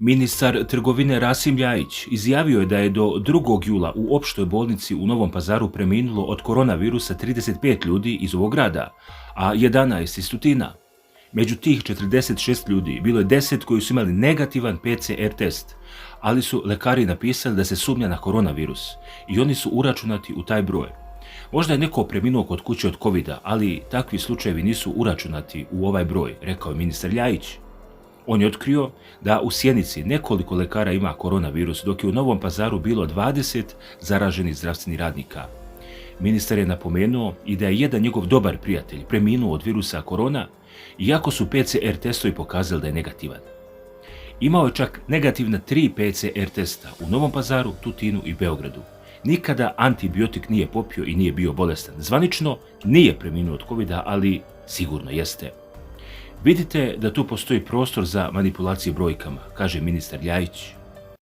Ministar trgovine Rasim Ljajić izjavio je da je do 2. jula u opštoj bolnici u Novom Pazaru preminulo od koronavirusa 35 ljudi iz ovog grada, a 11 iz Tutina. Među tih 46 ljudi bilo je 10 koji su imali negativan PCR test, ali su lekari napisali da se sumnja na koronavirus i oni su uračunati u taj broj. Možda je neko preminuo kod kuće od covida, ali takvi slučajevi nisu uračunati u ovaj broj, rekao je ministar Ljajić. On je otkrio da u Sjenici nekoliko lekara ima koronavirus, dok je u Novom Pazaru bilo 20 zaraženih zdravstvenih radnika. Ministar je napomenuo i da je jedan njegov dobar prijatelj preminuo od virusa korona, iako su PCR testovi pokazali da je negativan. Imao je čak negativna 3 PCR testa u Novom Pazaru, Tutinu i Beogradu. Nikada antibiotik nije popio i nije bio bolestan. Zvanično nije preminuo od covida, ali sigurno jeste. Vidite da tu postoji prostor za manipulacije brojkama, kaže ministar Ljajić.